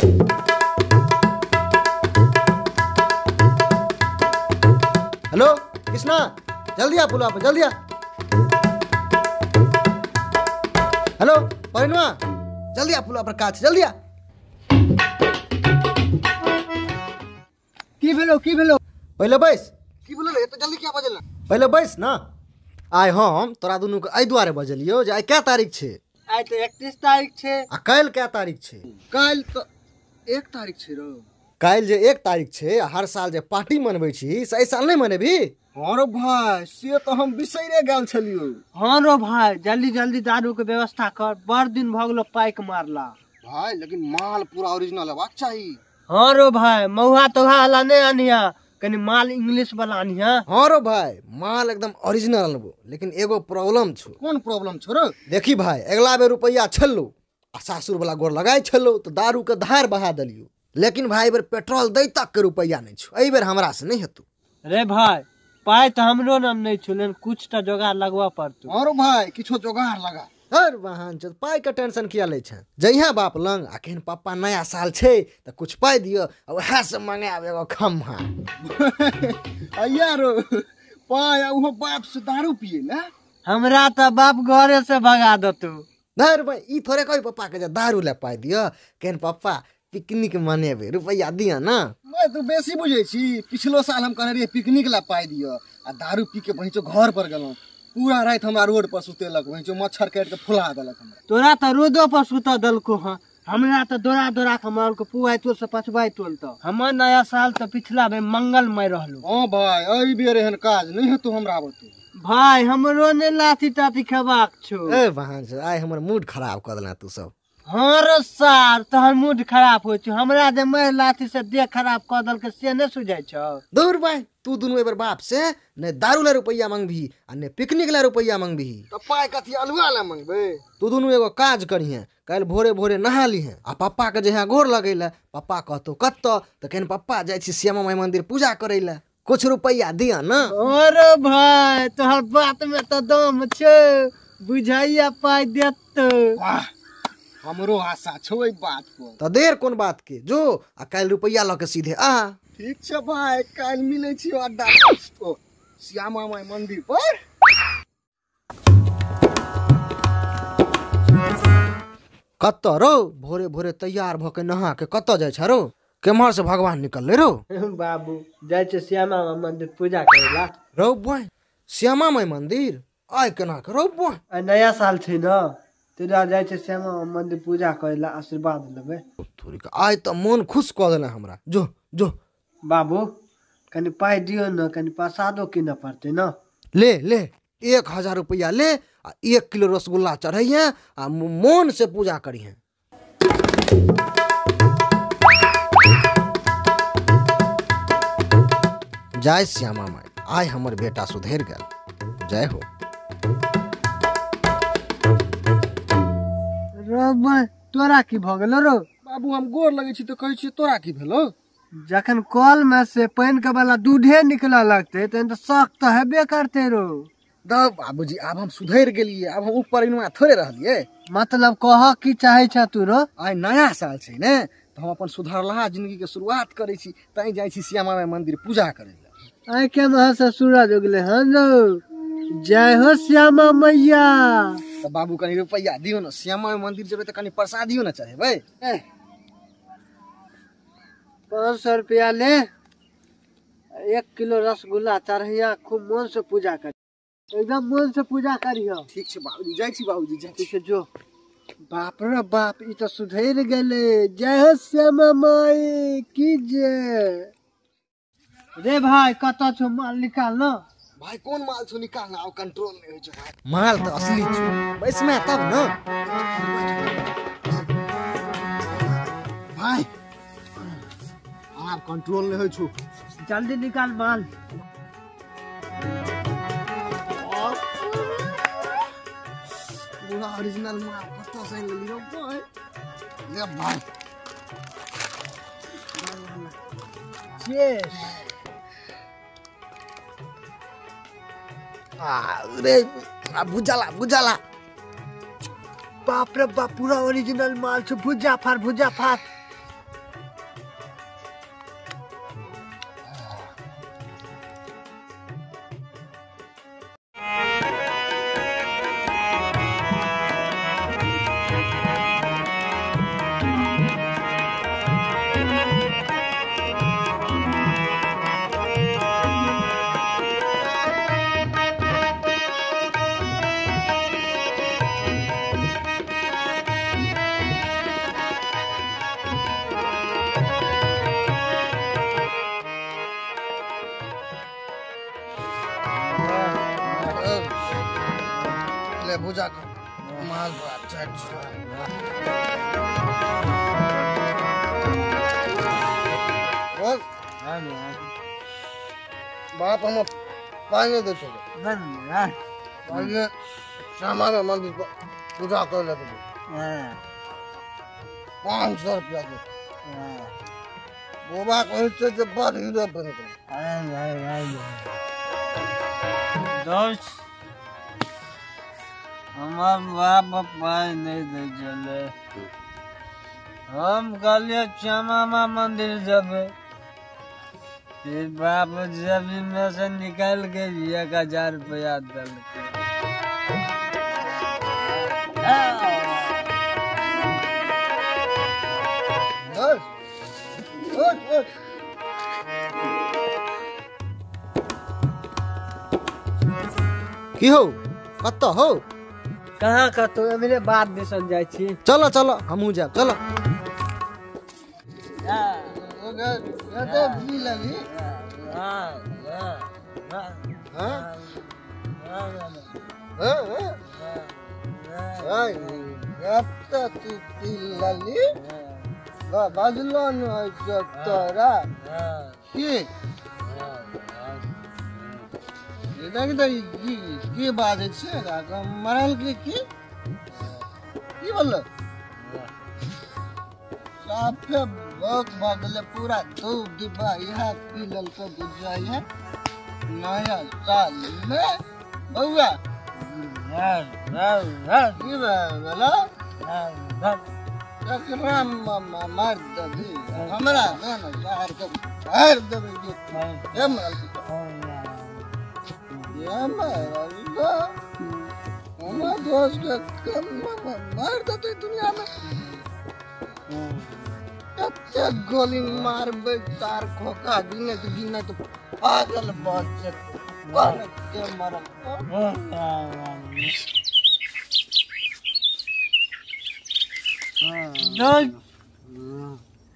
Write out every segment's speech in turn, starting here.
Hello Krishna, जल्दी आ पुलवा पर, जल्दी आ। हेलो परिणवा, जल्दी आ पुलवा पर, काज जल्दी आ। की भेलो की भेलो? पहिले बैस। की भेलो रे, एते जल्दी किया बजल? पहिले बैस ना। आइ हम तोरा दुनू के एहि दुआरे बजलियो जे आइ कै तारीख छै? आइ तऽ 31 तारीख छै। आ काल्हि कै तारीख छै? काल्हि तऽ 1 तारीख छै रो। काल्हि जे 1 तारीख छै, हर साल जे पार्टी मनबै छी से एहि साल नहि मनेबही? हाँ रो भाई, से तऽ हम बिसैरे गेल छलियो। हाँ रो भाई, जल्दी जल्दी दारू के व्यवस्था कर, बड़ दिन भऽ गेलो पाइक मारला। भाई लेकिन माल पूरा ओरिजिनल हेबाक चाही। हाँ रो भाई, महुआ तोहा वाला नहि आनिहा, कनी माल इंग्लिश वाला आनिहा। हाँ रो भाई, माल एकदम ओरिजिनल अनबो, लेकिन एगो प्रॉब्लम छौ। कोन प्रॉब्लम छौ रो? देखी भाई, अगला बेर रुपैया छलौ आ सासुर वाला गोर लगाय छलौ तऽ दारू के धार बहा देलियो, लेकिन भाई बेर पेट्रोल दै तक के रुपैया नहि छौ, एहि बेर हमरा से नहि हेतौ। रे भाई, पाइ तऽ हमरो नाम नहि छौ, लेकिन कुछ तऽ जोगाड़ लगबऽ पड़तौ। हाँ रो भाई, किछो जोगाड़ लगा। हर बहन चोद, पाइ के टेंशन किया लै छै? जइहा बाप लंग आ केहन पप्पा नया साल छै तऽ कुछ पाइ दिअ आ उएह से मंगायब एगो खम्हा। अइया रो पाइ, आ उहो बाप से दारू पिए ले। हमरा तऽ बाप घरे से भगा देतौ। धर भाई, ई थोड़े कहि पप्पा के जे दारू ले पाइ दिअ, केहन पप्पा पिकनिक मनेबै रुपैया दिअ ना। मैं तू बेसी बुझै छी, पिछलो साल हम कहने रहियै पिकनिक ला पाइ दिअ आ दारू पी के बहिंचो घर पर गेलहुँ, पूरा राति हमरा रोड पर सुतेलक, बहिंचो मच्छर काटि के फुला देलक हमरा। तोरा तऽ रोडो पर सुतऽ देलको हँ, हमरा तऽ दौड़ा दौड़ा के मारलको पुआइ टोल से पछुआइ टोल तक। हमर नया साल तऽ पिछला बेर मंगलमय रहलो। हाँ भाई, एहि बेर एहन काज नहि हेतौ हमरा बतू। भाई हमरो ने लाठी ताठी खेबाक छौ। ए बहन चोद, आइ हमर मूड खराब कऽ देला तू सब। हाँ रो सार, तोहर मूड खराब होइ छौ, हमरा जे मारि लाठी से देह खराब कऽ देलकै से नहि सुझाइ छौ? दूर भाई, तू दुनू एहि बेर बाप से ने दारू ला रुपैया मंगबही आ ने पिकनिक ला रुपैया मंगबही। तऽ पाइ कथी अलुआ ला मंगबै? तू दुनू एगो काज करिहे, काल्हि भोरे भोरे नहा लिहे आ पप्पा के जहिया गोर लगै लए, पप्पा कहतौ कतऽ, तऽ कहन पप्पा जाइ छी श्यामा माई मंदिर पूजा करै लए, कुछ रुपैया दिअ ना। अरे भाई, तोहर बात में तऽ दम छौ, बुझाइया पाइ देतौ। वाह, हमरो आशा छौ एहि बात पर। तऽ देर कोन बात के, जो आ काल्हि रुपैया लऽ के सीधे आ। ठीक छै भाई, काल्हि मिलै छियौ अड्डा श्यामा माई मंदिर पर। कतऽ रौ भोरे भोरे तैयार भऽ के नहा के कतऽ जाइ छ रौ? केम्हर से भगवान निकललै रौ? बाबू जाइ छै श्यामा माई मंदिर पूजा करै ला। रौ बोय, श्यामा माई मंदिर आइ केना के रौ बोय? आइ नया साल छै न, तोरा जाइ छै श्यामा माई मंदिर पूजा करै ला, आशीर्वाद लेबै। तोरी के आइ तऽ मोन खुश कऽ देला हमरा। जो जो बाबू, कनि पाइ दियौ न, कनि प्रसादो कीनऽ पड़तै न। ले ले 1000 रुपैया ले आ 1 किलो रसगुल्ला चढ़ैहे आ मोन से पूजा करिहे। जय श्यामा माई, आइ हमर बेटा सुधरि गेल, जय हो। रो भाई, तोरा की भऽ गेलो रो? बाबू हम गोर लगै छी तऽ कहै छियै तोरा की भेलो? जखन कल में से पानि के वाला दूधे निकलऽ लगतै तहन तऽ शक तऽ हेबे करतै रो। दब बाबूजी, आब हम सुधरि गेलियै, आब हम ऊपर इनुआ थोड़े रहलियै। मतलब कह की चाहै छ तू रो? आइ नया साल छै ने, तऽ हम अपन सुधरलहा जिंदगी के शुरुआत करै छी, तैं जाइ छी श्यामा माई मंदिर पूजा करै लए। आइ के मह से सूरज उगले हन रो, जय हो श्यामा मैया। तऽ बाबू कनि रुपैया दियौ ने, श्यामा माई मंदिर जेबै तऽ कनि प्रसादियो ने चढ़ेबै। 500 रुपया ले, 1 किलो रसगुल्ला चढ़ैया, खूब मन से पूजा कर, एकदम मन से पूजा करिह। ठीक छै बाबूजी, जाइ छी बाबूजी, जाइ छी। ठीक छै जो। बाप रे बाप, ई तऽ सुधरि गेलै, जय हो श्यामा माई की जय। रे भाई, कतऽ छौ माल निकाल न। भाई कोन माल छौ निकाल न, आब कंट्रोल नहि होइ छौ भाई। माल तऽ असली छौ, बैसमे तब न। भाई आब कंट्रोल नहि होइ छौ, जल्दी निकाल माल। पूरा ओरिजिनल माल कतऽ से आनि लेली रौ भाई? ले भाई। चीयर्स। आ रे, आ भुजाला भुजाला। बाप रे बाप, पूरा ओरिजिनल माल छौ, भुजा फाड़ भुजा फाड़। जाकर माल भात चाट बाप हम पानी दे छे नहीं श्यामा मंदिर पर पूजा कर ले 500 रुपया दे बोबा कहै छै जे बड़ हीरो बनि गेलै। दोस्त हमार बाप पाई नहीं दे चले, हम कहलिए श्यामा माँ मंदिर जबे, फिर बाप जमीन में से निकाल के 1000 रुपया दिलकै। की हो कत हो कहाँ कतौ मेरे बात दिसन जाइ छी। चलो चलो हमहूँ जायब चलो। तोरा की की बाजै छै मरल के की की बोलल साफे भोग भऽ गेलै पूरा धूप डिब्बा इएह पी लेलकै बुझाइए नया साल मे बौआ की भेल एकरा मारि देबही हमरा ने के मारि देबै हे मरल दोस्त के मार देते दुनिया में कते गोली मारबै तार खोखा गिनत गिनत पागल भऽ जेतै के मरल।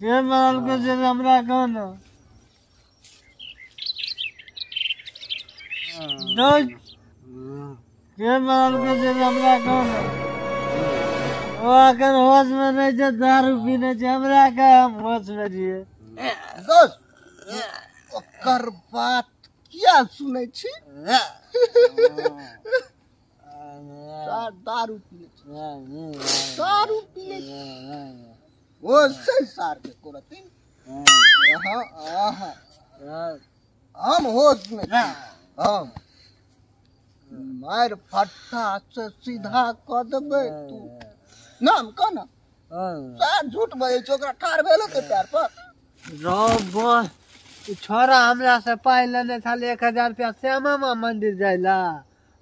के मरल के जे हमरा कहो न दोस्त के मरल के जे हमरा कहो न ओ अखन होश में नहीं छै दारू पीने छै हमरा के हम होश में छियै। दोस्त ओकर बात किया सुनै छी दारू पीने छै दारू पीने ओ से सार के कोरतिन हम होश में हम मार फट्टा से सीधा कऽ देबै तू नाम कह ना सार झूठ बजै छै ओकरा ठाढ़ भेल के पैर पर। रौ छोरा हमरा से पाइ लेने छल 1000 रुपया श्यामा माँ मंदिर जाइला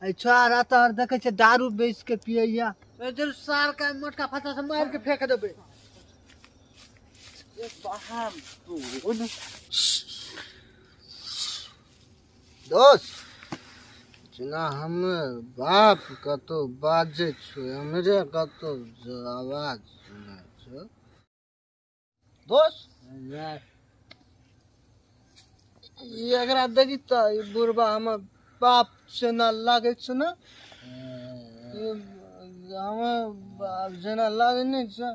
छोरा तोहर देखै छै दारू बेच के पियैया सार के मोटका फटा से मारि के फेंक देबै। दोस्त जेना हमर बाप कतौ बाजै छौ हमरे कतौ आवाज सुनै छौ दोस्त एकरा देखी तऽ ई बुढ़बा हमर बाप जेना लागै छै ने हमर बाप जेना लागै नहि छै।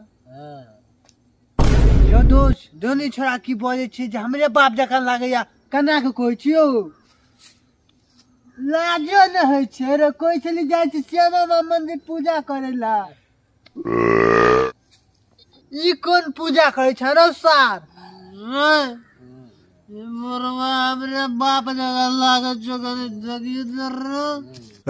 यौ दोस्त दोनी छोरा की बजै छै जे हमरे बाप जकाँ लागैया केना के कहै छियौ लाजो नहि होइ छै रे कोइ चलि जाइ छै श्यामा माँ मंदिर पूजा करै ला ई कोन पूजा करै छै रौ सार हमरे बाप जकाँ लागै छौ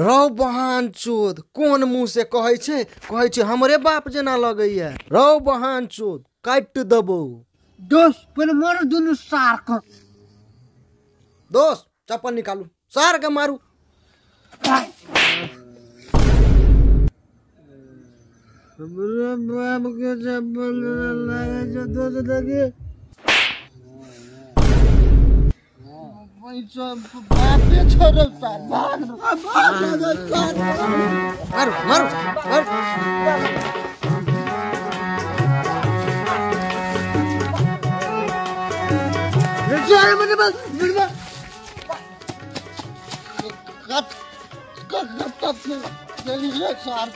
रौ बहान चोद कोन मुँह से कहै छै कहै छै हमरे बाप जेना लगैया रौ बहान चोद काटि देबौ। दोस्त पहिले मारू दुनू सार के। दोस्त चप्पल निकालू सार के मारू। हमरे बाप के चप्पल लागै छौ दोस्त देखी बापे छोड़ो सार भाग भाग सार मारू मारू मारू। कत कत चलिए सार।